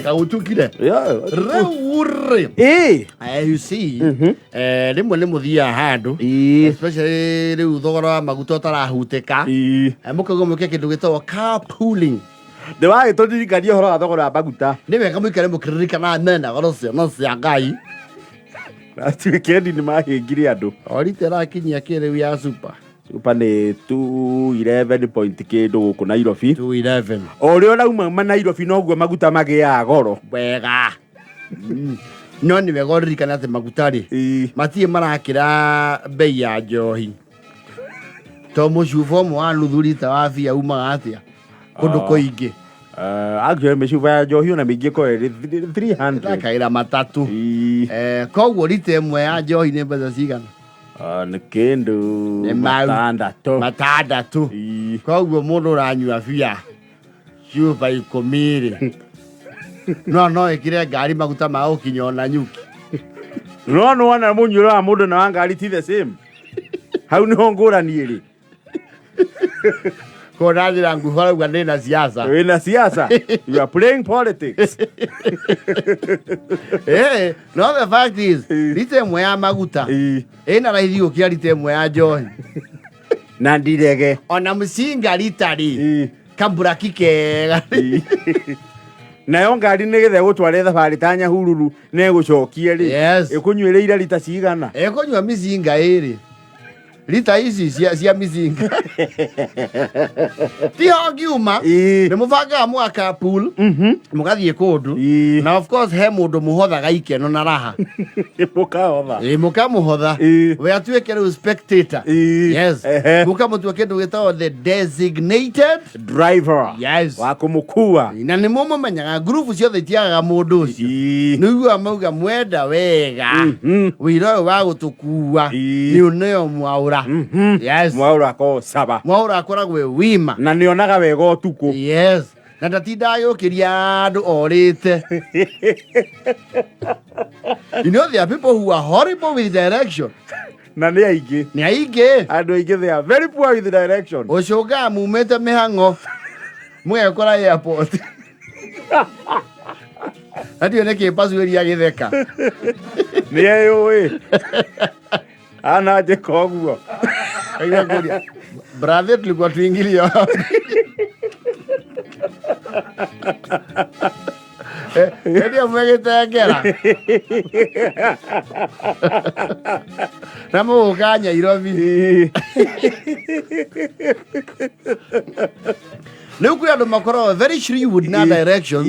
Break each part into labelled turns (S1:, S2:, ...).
S1: Kagutukire. Rĩu rĩ. Eh, you see, rĩmwe nĩ mũthiaga handũ especially rĩu thogora wa maguta ũtarahutĩka. Mũkauga mwĩke kĩndũ gĩtagwo carpooling.
S2: Nĩ wagĩtũririkania ũhoro wa thogora wa maguta.
S1: Nĩ wega mũikare mũkĩririkanaga mena goro ciana cia Ngai.
S2: Last weekend nĩ mahĩngire andũ.
S1: Orite ĩrakinyia kĩrĩu ya super.
S2: Super nĩ 211 point kĩndũ gũkũ Nairobi.
S1: 211.
S2: O ũrĩa ũrauma ma Nairobi noguo maguta magĩaga goro.
S1: Wega. No nĩ wega ũririkane atĩ maguta rĩ matirĩ marakĩra bei ya njohi. To mũcuba ũmwe wa nuthu rita wa bia umaga atĩa kũndũ kũingĩ.
S2: Actually mĩcuba ya njohi ona mĩingĩ ĩkoragwo ĩrĩ 300.
S1: Ĩthakagĩra matatũ. Koguo rita ĩmwe ya njohi nĩ mbeca cigana?
S2: Nĩ kĩndũ
S1: Nĩ mau.
S2: matandatũ.
S1: Matandatũ. Koguo mũndũ ũranyua bia cuba 10 rĩ no ĩkĩre ngari maguta ma gũkinya ona nyuki.
S2: No nĩwona mũnyuĩre wa mũndũ na wa ngari ti the same. Hau nĩho ngũrani ĩrĩ.
S1: Kona njĩra nguhĩ arauga ndĩ na siasa.
S2: Wĩna siasa. You are playing politics.
S1: No the fact is, rita ĩmwe ya maguta ĩna raithi gũkĩra rita ĩmwe ya njohi.
S2: Na ndirege.
S1: Ona mcinga rita rĩ kamburaki kega.
S2: Nayo ngari nĩgetha ĩgũtware thabarĩ ta Nyahururu na ĩgũcokie rĩ,
S1: Yes.
S2: ĩkũnyuĩrĩire rita cigana?
S1: Ĩkũnyua mĩcinga ĩrĩ. Rita ici cia mĩcinga. Tiho ngiuma. Nĩ mũbangaga mũgaka pool. Mũgathiĩ kũndũ. Na of course he mũndũ mũhothaga ikeno na raha.
S2: Mũkahotha.
S1: Ĩĩ, mũkamũhotha. We atuĩke rĩu spectator. Yes. Mũkamũtua kĩndũ gĩtagwo the designated
S2: driver.
S1: Yes.
S2: Wa kũmũkua.
S1: Na nĩ mũmũmenyaga ngurubu ciothe itiagaga mũndũ ũcio. Nĩ ũiguaga mauga mwenda wega. Wĩra ũyũ wa gũtũkua nĩ ũneo mwaũra. Yes.
S2: Mwaũra akoragwo caba.
S1: Mwaũra akoragwo e wima.
S2: Na nĩ onaga wega ũtukũ.
S1: Yes. Na ndatindaga agĩũkĩria andũ orĩte. You know there are people who are horrible with direction.
S2: Na nĩ aingĩ.
S1: Nĩ aingĩ.
S2: Andũ aingĩ they are very poor with direction.
S1: Ũcũngaga mumĩte mĩhang'o mũgekora airport. Na ndiũĩ nĩkĩ Pasuĩri agĩtheka.
S2: Nĩ eyũĩ. Ana njĩka ũguo.
S1: Aigua kũria. Brother tulikuwa tuingilia wapi? Hĩndĩ ĩyo mwĩgĩtengera na mũgũka Nyairobi. Rĩu kwĩ andũ makoragwo very shrewd na directions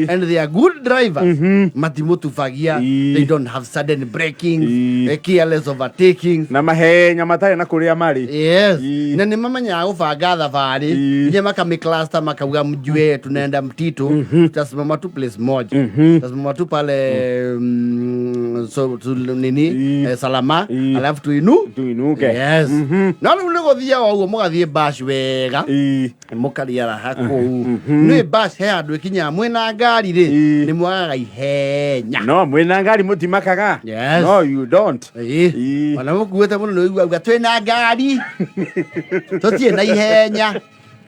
S1: and they are good drivers. Matimũtubagia, they don't have sudden braking, careless overtaking.
S2: Na mahenya matarĩ na kũrĩa marĩ.
S1: Yes. Na nĩ mamenyaga gũbanga thabarĩ nginya makamĩcluster makauga mjue tunaenda Mtito, tutasimama tu place moja, tutasimama tu pale so, tu, nini Salama, alafu tuinu
S2: tuinuke.
S1: Yes. No rĩu nĩ gũthiaga ũguo mũgathiĩ bash wega mũkarĩa raha kũu. Nĩ bash he handũ ĩkinyaga mwĩna ngari rĩ nĩ mwagaga ihenya.
S2: No mwĩna ngari mũtimakaga.
S1: Yes.
S2: No you don't.
S1: Ona mũkuĩte mũno nĩ ũiguaga twĩna ngari tũtirĩ na ihenya.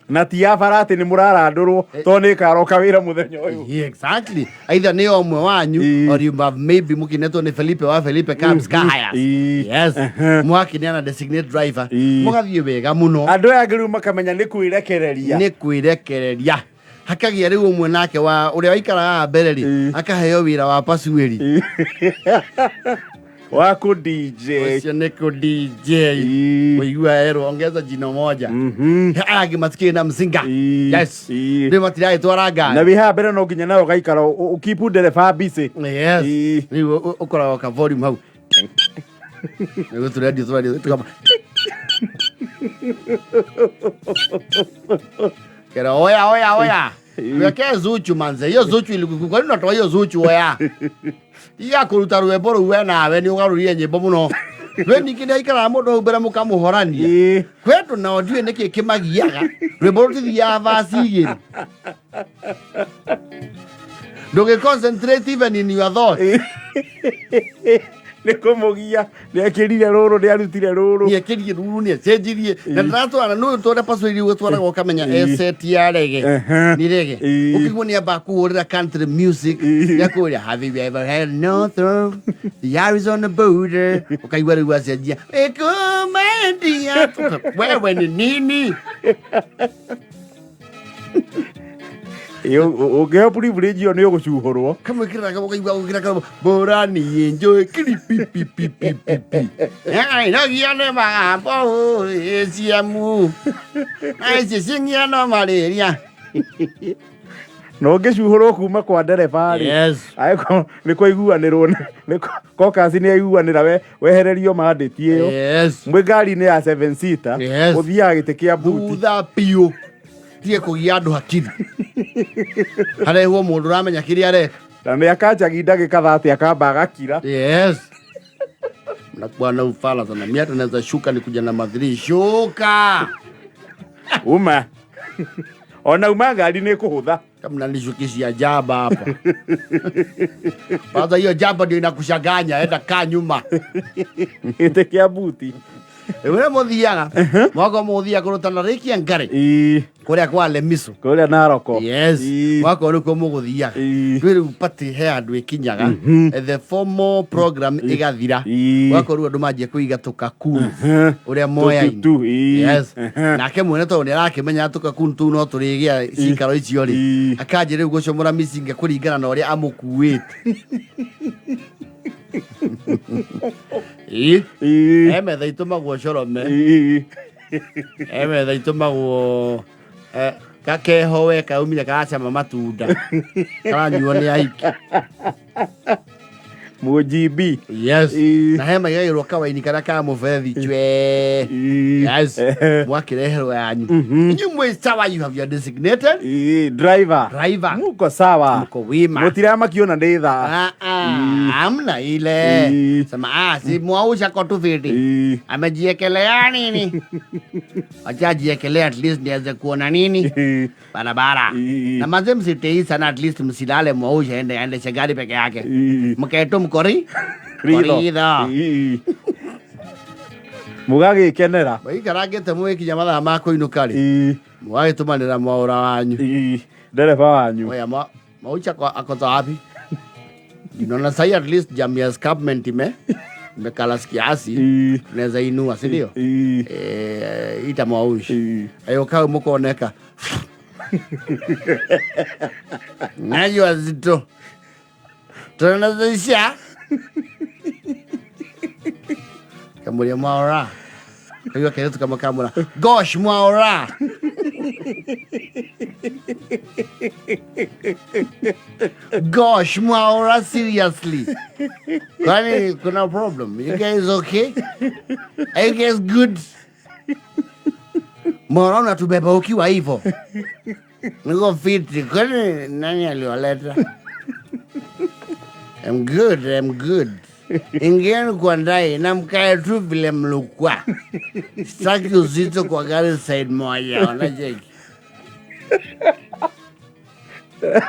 S2: Na ti ya bara atĩ nĩ mũrarandũrwo tondũ nĩ ĩkaroka wĩra mũthenya ũyũ.
S1: Yeah, exactly. Either nĩ ũmwe wanyu or you have maybe mũkinetwo nĩ Felipe wa Felipe Cabs Car Hires. Yes. Mũgakineana designate driver. Mũgathiĩ wega mũno.
S2: Andũ aya angĩ rĩu makamenya nĩ kwĩrekereria.
S1: Nĩ kwĩrekereria. Hakagĩa rĩu ũmwe nake wa ũrĩa waikaraga mbere rĩ akaheo wĩra wa pasuĩri.
S2: Wa kũ DJ.
S1: Ũcio nĩ kũ DJ. Ũigua erwo ongeza jino moja. Aya angĩ matikĩrĩ na mzinga. Yes. Rĩu matiragĩtwara ngari.
S2: Na wĩ haha mbere no nginya nawe ũgaikara ũkeep ndereba busy.
S1: Yes. Rĩu ũkoragwo ka volume hau. Nĩguo tũrendio tũrendio tũkamba. Kera oya oya oya. Weke Zuchu manze. Hiyo Zuchu ilikuwa kwa nini unatoa hiyo Zuchu oya? Tiga kũruta rwĩmbo rũu we nawe nĩ ũgarũrire nyĩmbo mũno. We ningĩ nĩ aikaraga mũndũ hau mbere mũkamũhorania. Kwĩ andũ nao ndiũĩ nĩkĩ kĩmagiaga. Rwĩmbo rũtithiaga verse igĩrĩ. Ndũgĩ concentrate even in your thoughts.
S2: Nĩ kũmũgia, nĩ ekĩrire rũrũ, nĩ arutire rũrũ.
S1: Nĩekĩrie ruru, nĩacenjirie na ndaratwara nũ tũrĩa paswedi ũgĩtwaraga ũkamenya eseti ya rege. Nĩ rege. Ũkĩigua nĩ amba kũhũrĩra country music. Nĩakũria, "Have you ever had no throw the Arizona border?" Ũkaigua rĩu acenjia ĩkũmendia wewe ni nini.
S2: Ũngĩheo privilege ĩyo nĩ ũgũcuhũrwo.
S1: Kamwĩkĩra ũkaigua ũkĩra kamo borani yenjoe kiri pi pi pi pi pi pi inogia nĩ magambo eciamu aici cingia no marĩria.
S2: Na ũngĩcuhũrwo kuma kwa ndereba rĩ, angĩkorwo nĩ kũiguanĩrwo nĩ kokasi nĩ aiguanĩra we wehererio mandate ĩyo, mwĩ ngari-inĩ ya seven seater, ũthiaga gĩtĩ kĩa buti.
S1: Thutha biũ, tige kũgia andũ hakiri, harehwo mũndũ ũramenya kĩrĩa areka.
S2: Na nĩ akanjagi ndagĩka 30 akamba agakira.
S1: Yes. Mnakuwa na ufala sana. Mimi hata naweza shuka nikuja na madhiri. Shuka.
S2: Uma ona uma ngari nĩ kũhũtha.
S1: Kama mnanishukishia jaba hapa. Kwanza hiyo jaba ndio inakushaganya, enda kaa nyuma.
S2: Gĩtĩ kĩa buti.
S1: Wewe muthiaga. Mwako muthia kurutana rikia ngari. Kuria kwa Lemiso.
S2: Kũrĩa Naroko.
S1: Yes. Mwako nikuo muguthiaga. Rĩu rĩu pati he andũ ĩkinyaga. The formal program ĩgathira. Gwako rĩu andũ manjia kũiga tũkakuni ũrĩa moyaine.
S2: Tu,
S1: Yes. Nake mwene tondũ nĩ arakĩmenya tũkakuni tũu no tũrĩgĩa cikaro icio rĩ, akanjia rĩu gũcomora mĩcinga kũringana na ũrĩa amũkuĩte. Ĩ. He metha itũmagwo corome. He metha itũmagwo gakeho we kaumire karacama matunda karanyuo nĩ ahiki.
S2: Mũnjimbi.
S1: Yes. Na he maigagĩrwo kawaini karĩa ka mũberethi chwe. Yes. Mwakĩreherwo yanyu. Inyuĩ mwĩ sawa, you have your designated
S2: Driver.
S1: Driver.
S2: Muko sawa.
S1: Mko wima.
S2: Mũtiramakio na nĩ thaa.
S1: Ah, ah, hamna ile. Sema ah, si mwausha kwa tu fiti. Amejiekelea nini? Acha ajiekelea at least niweze kuona nini? Barabara. Na mazee msitei sana, at least msilale mwausha ende aendeshe gari peke yake. Mkae tu mkori?
S2: Ritho.
S1: Ritho.
S2: Mũgagĩkenera.
S1: Maikarangĩte mũgĩkinya mathaa ma kũinũka rĩ. Mũgagĩtũmanĩra mwaũra wanyu.
S2: Ndereba wanyu.
S1: Oya maucha kwa akoto wapi? Unaona sahi at least jam ya escarpment imekala kiasi. Tunaweza inua, si ndio? Ita mwaushi. Ayo kawe mukoneka. Najua zito. Tunazaisha. Kamuria mwaora. Kaigua kairĩtu kamwe kamwĩra, "Gosh, mwaora." Gosh, mwaora, seriously. Kwani kuna problem? You guys okay? Are you guys good? Mwaora unatubeba ukiwa hivyo. Niko fiti. Kwani nani aliwaleta? I'm good, I'm good. Ingieni kwa ndai na mkae tu vile mlikuwa. Sitaki uzito kwa gari side moja, unacheki.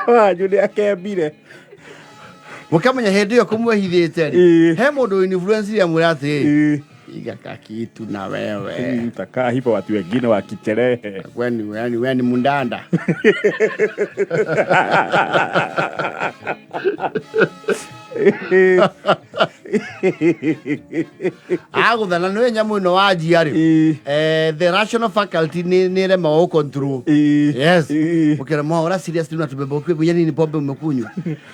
S2: Wanyu nĩ akembire.
S1: Mũkamenya hĩndĩ ĩyo kũmwĩhithĩte rĩ. He mũndũ influence ya mwĩra atĩrĩ, iga kakitu na wewe.
S2: Utakaa hivyo watu wengine wakicherehe.
S1: Kwani yani wewe ni mundanda. Agũthana nĩwe nyamũ ĩno wanjia rĩ. The rational faculty nĩ ĩremagwo gũ-control. Yes. Ukira mwaura seriously unatubeba ukiwa yani ni pombe umekunywa.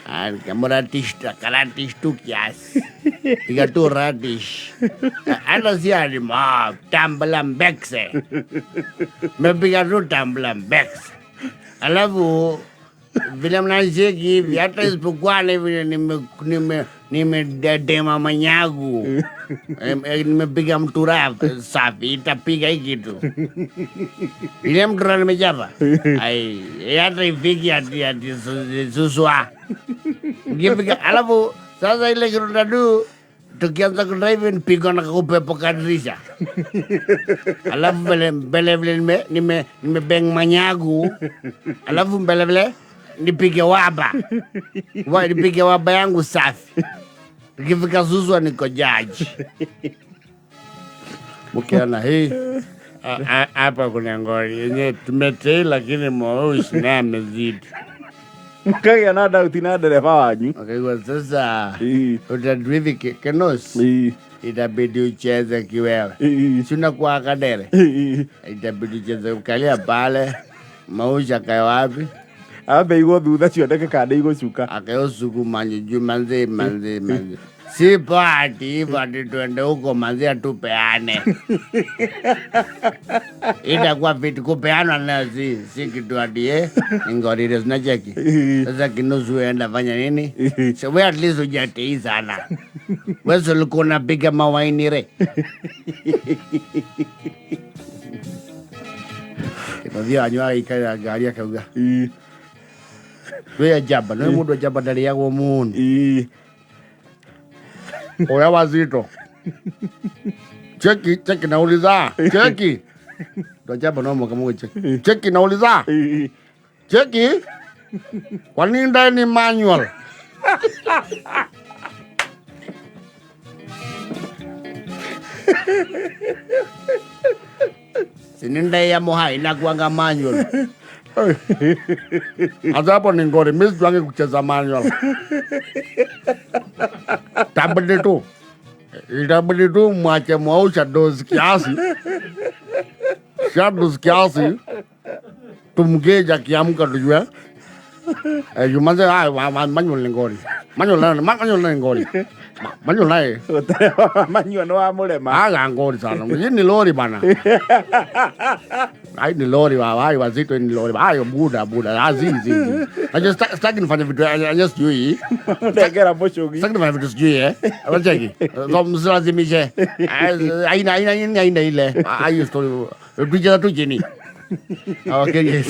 S1: Ah, nikamratish karatish tu kiasi. Piga tu radish. Hata si alima tambla mbekse. Mepiga tu tambla mbekse. Alafu vile mnacheki hivi hata isipokuwa ni vile nimedema manyagu. Nimepiga mtura safi, itapiga hii kitu. Ile mtura nimechapa. Ai, hata ifiki ati suswa. Ukipiga alafu sasa ile kitu tadu tukianza kudrive nipigwa na upepo kadirisha. Alafu mbele vile nimebeng manyagu. Alafu mbele vile nipige waba. Wa, nipige waba yangu safi. Nikifika Suswa niko jaji. Mkiona hii hapa kuna ngori yenye tumetei, lakini mweusi naye amezidi.
S2: Mkagĩa na dauti na ndereba wanyu.
S1: Wakaigua sasa utadrivi kenos itabidi ucheze kiwewe. Si unakuwa kadere. Itabidi ucheze ukalia pale. Mausha akae wapi?
S2: Ambe igwo thutha cioneke kana igũcuka.
S1: Akayosukuma juu manzi manzi manzi. Si party hivyo ati tuende huko manzi atupeane. Itakuwa vitu kupeana na si kitu ati ngorire zinacheki. Sasa kinusu enda fanya nini? So we at least hujatii sana. Wewe ulikuwa unapiga mawaini re. Kĩbathio wanyu agĩikarĩra ngari akauga we njamba nĩ mũndũ njamba ndarĩagwo mũno. Oya wazito. Cheki cheki nauliza. Cheki. Ndo njamba no mwaka mwe cheki. Cheki nauliza. Cheki. Kwa nini ndani manual? Sininda ya moha inakuanga manual. Hata hapo ni ngori, mimi sijuangi kucheza manual. Itabidi tu. Itabidi tu mwache mwausha dozi kiasi. Sha dozi kiasi. Tumgeja kiamka tujue. Jumanze, manual ni ngori. Manual ni ngori. Manual naye.
S2: Manual no wa mũrema.
S1: Aga ngori sana. Hii ni lori bana. Ai ni lori wa ai wazito ni lori. Ayo buda buda. Azi zi. I just sitaki nifanye vitu I just sijui.
S2: Ndegera mũcũgi.
S1: Sitaki nifanye vitu sijui Unacheki. So msilazimishe. Aina aina aina aina ile. Ayo story. Tucheza tu chini. Okay.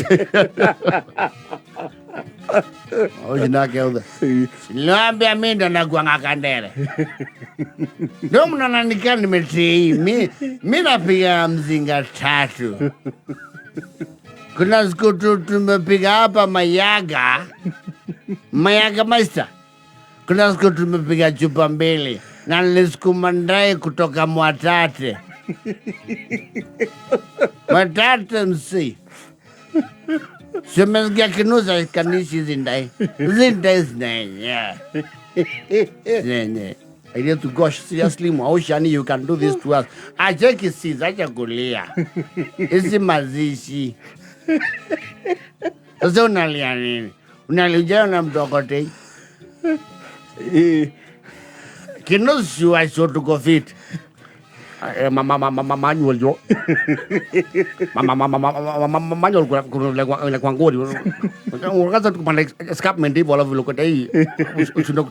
S1: Ojinake uthe. Niliwaambia mimi ndo nakuanga kandere. Ndio mnaona nimetii. Mi napiga mzinga 3. Kuna siku tumepiga hapa Mayaga. Mayaga master. Kuna siku tumepiga chupa 2 na nilisukuma ndai kutoka Mwatate. Mwatate msi. Simesikia kinusa kanishi hizi ndai. Hizi ndai zinaenye. Zinaenye. I need to gosh, seriously, Maushani, you can do this to us. Acheki sisi, acha kulia. Hizi mazishi. Sasa unalia nini? Unalia na mdokote. Kinusu wa shoto tuko fit. Manual yo. Manual kuna kwa ngori. Unakaza tukupanda escarpment hivyo alafu lokota hii. Ushindwe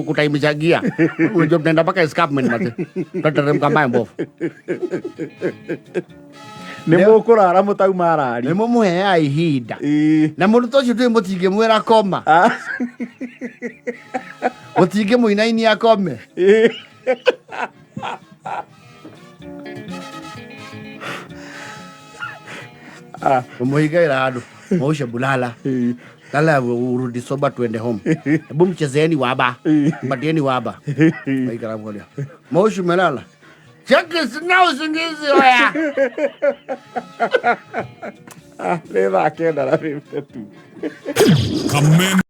S1: kutaimisha gia. Unajua tunaenda mpaka escarpment mate. Tutateremka mbaya mbovu.
S2: Nĩ mũkũrara mũtauma arari.
S1: Nĩ mũmũheaga ihinda. Na mũndũ ta ũcio ndũĩ mũtingĩmwĩra koma. Mũtingĩmũinainia akome. Umuhigaira handũ mausha bulala. Lala urudi soba tuende home. Hebu mchezeeni waba. Mpatieni waba. Maikara mkolia. Mausha umelala. Cheki sina usingizi oya.
S2: Nĩ thaa 9:52.
S3: Kameme.